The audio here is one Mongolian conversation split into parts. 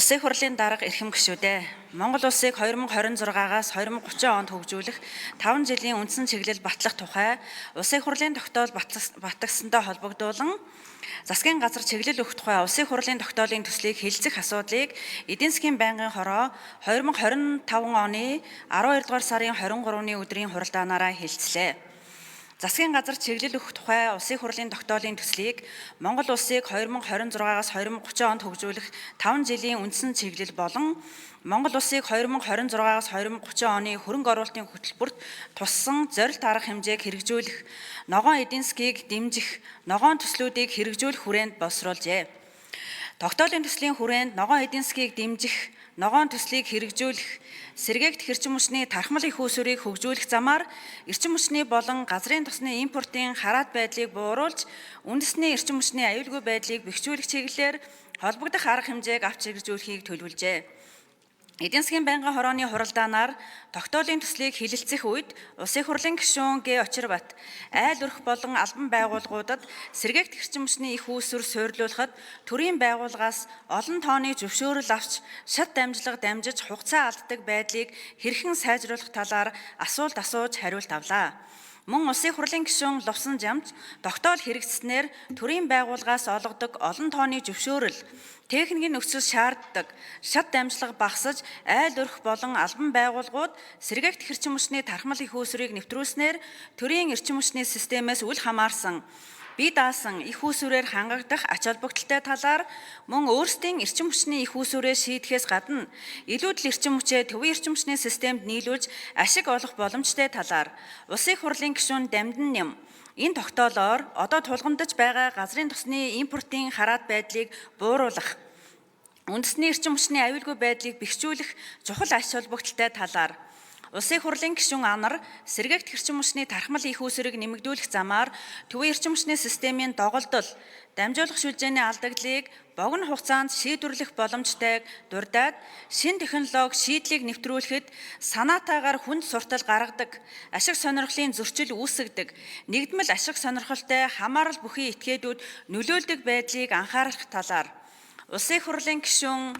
Улсын их хурлын дарга эрхэм гишүүдээ, Монгол улсыг 2026-аас 2030 онд хөгжүүлэх 5 жилийн үндсэн чиглэл батлах тухай Улсын их хурлын тогтоол батлагдсантай холбогдуулан засгийн газар чиглэл өгөх тухай Улсын их хурлын тогтоолын төслийг хэлэлцэх асуудлыг эдийн засгийн байнгын хороо 2025 оны 12 дугаар сарын 23-ны өдрийн хуралдаанаараа хэлэлцлээ. Засгийн газар чиглэл өгөх тухай Улсын их хурлын тогтоолын төслийг Монгол улсыг 2026-аас 2030 онд хөгжүүлэх 5 жилийн үндсэн чиглэл болон Монгол улсыг 2026-аас 2030 оны хөрөнгө оруулалтын хөтөлбөрт туссан зорилт арга хэмжээг хэрэгжүүлэх, ногоон эдийн засгийг дэмжих, ногоон төслүүдийг хэрэгжүүлэх хүрээнд боловсруулжээ. Тогтоолын төслийн хүрээнд ногоон эдийн засгийг дэмжих, ногоон төслийг хэрэгжүүлэх, сэргээгдэх эрчим хүчний тархмал их үүсвэрийг хөгжүүлэх замаар эрчим хүчний болон газрын тосны импортын хараат байдлыг бууруулж, үндэсний эрчим хүчний аюулгүй байдлыг бэхжүүлэх чиглэлээр холбогдох арга хэмжээг авч хэрэгжүүлэхийг төлөвлөжээ. Эдийн засгийн байнгын хорооны хуралдаанаар тогтоолын төслийг хэлэлцэх үед Улсын их хурлын гишүүн Г. Очирбат айл өрх болон албан байгууллагуудад сэргээгдэх эрчим хүчний их үүсвэр суйрлуулахад төрийн байгууллагаас олон тооны зөвшөөрөл авч шат дамжлага дамжиж хугацаа алддаг байдлыг хэрхэн сайжруулах талаар асуулт асууж хариулт авлаа. Мөн Улсын их хурлын гишүүн Лувсан Жамж тогтоол хэрэгжсэнээр төрийн байгууллагаас олгодог олон тооны зөвшөөрөл, техникийн нөхцөл шаарддаг, шат дамжлага багасаж, айл өрх болон албан байгууллагууд сэргээгдэх эрчим хүчний тархмал их үүсвэрийг нэвтрүүлснээр төрийн эрчим хүчний системээс үл хамаарсан бие даасан их үүсвэрээр хангагдах ач холбогдолтой талаар мөн өөрсдийн эрчим хүчний их үүсвэрээ шийдэхээс гадна илүүдэл эрчим хүчээ төвийн эрчим хүчний системд нийлүүлж ашиг олох боломжтой талаар Улсын их хурлын гишүүн Дамдин Ням энэ тогтоолоор одоо тулгамдж байгаа газрын тосны импортын хараат байдлыг бууруулах, үндэсний эрчим хүчний аюулгүй байдлыг бэхжүүлэх чухал ач холбогдолтой талаар Улсын их хурлын гишүүн Анар сэргээгдэх эрчим хүчний тархмал их үүсвэрийг нэмэгдүүлэх замаар төвийн эрчим хүчний системийн доголдол, дамжуулах шүлжээний алдагдлыг богино хугацаанд шийдвэрлэх боломжтойг дурдаад шинэ технологи шийдлийг нэвтрүүлэхэд санаатаагаар хүнд суртал гаргадаг, ашиг сонирхлын зөрчил үүсгэдэг, нэгдмэл ашиг сонирхолтой хамаарал бүхий этгээдүүд нөлөөлдөг байдлыг анхаарах талаар Улсын их хурлын гишүүн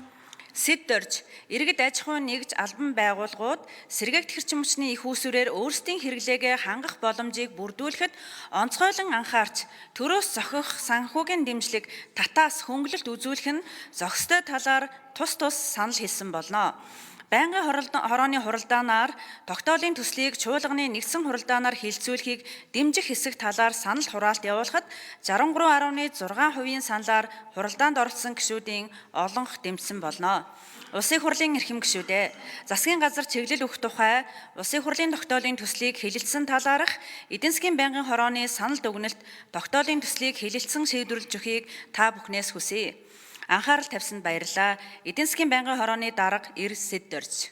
Сэд Дорж иргэд аж ахуйн нэгж албан байгууллагууд сэргээгдэх эрчим хүчний их үүсвэрээр өөрсдийн хэрэглээгээ хангах боломжийг бүрдүүлэхэд онцгойлон анхаарч төрөөс зохих санхүүгийн дэмжлэг татаас хөнгөлөлт үзүүлэх нь зохистой талаар тус тус санал хэлсэн болно. Байнгын хорооны хуралдаанаар тогтоолын төслийг чуулганы нэгдсэн хуралдаанаар хэлэлцүүлэхийг дэмжих хэсэг талаар санал хураалт явуулахад 63.6% саналаар хуралдаанд оролцсон гишүүдийн олонх дэмжсэн болно. Улсын их хурлын эрхэм гишүүдээ, засгийн газар чиглэл өгөх тухай Улсын их хурлын тогтоолын төслийг хэлэлцсэн талаарх эдийн засгийн байнгын хорооны санал дүгнэлт тогтоолын төслийг хэлэлцсэн шийдвэрлэж өгөхийг та бүхнээс хүсье. Анхаарал тавьсанд баярлалаа. Эдийн засгийн байнгын хорооны дарга Эр Сэд Дорж.